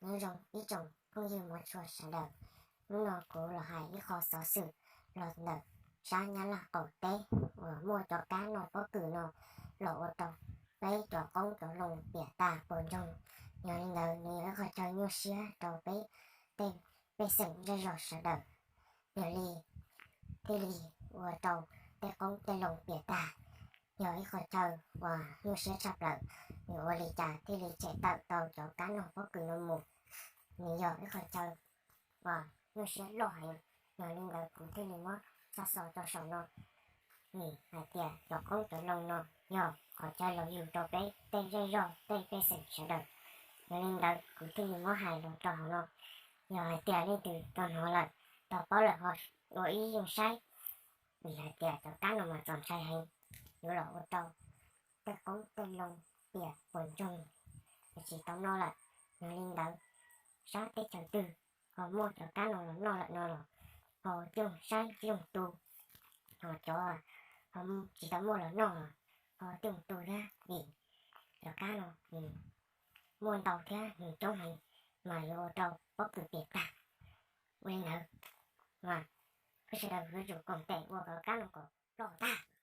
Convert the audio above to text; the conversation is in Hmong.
Nyob zoo ib tsoom phooj ywg mov tshua sawv daws, hnub no kuv los hais ib qho xov xwm los ntawm sab Nyab Laj qaum teb uas muaj cov kab noj pob kws no los ua rau peb cov qoob cov loo piam tag puas ntsoog. Yog li ntawd nws yog ib qho chaw nyuaj siab rau peb tej pej xeem zej zog sawv daws. Yog li thiaj li ua rau tej qoob tej loo piam tag. Yog ib qho chaw uas nyuaj siab tshaj plaws, nws ua li cas thiaj li tshem tawm tau cov kab noj pob kws no mus? Nws yog ib qho chaw uas nyuaj siab loj heev. Yog li ntawd kuv thiaj li muab xa xov rau saum no, vim hais tias cov qoob cov loo no yog qhov chaw los yug rau peb tej zej zog tej pej xeem sawv daws. Yog li ntawd kuv thiaj li muab hais los rau hauv no. Yog hais tias leej twg tau hnov lawm, tau paub lawm ho ua ib zoo saib, vim hais tias cov kab no mas txaus ntshai heev, yuav los ua rau tej qoob tej loo piam puas ntsoog, tsis tau noj lawm. Yog li ntawd, sab teb chaws twg ho muaj cov kab no los noj lawm no los ho coj saib coj tu, ho cov tsis tau muaj los noj los ho coj tu thiab, vim cov kab no muaj ntau thiab nws coob heev, mas yuav ua rau pob kws piam tag. Ua li ntawd, mas peb sawv daws yuav tsum koom tes ua cov kab no kom ploj tag.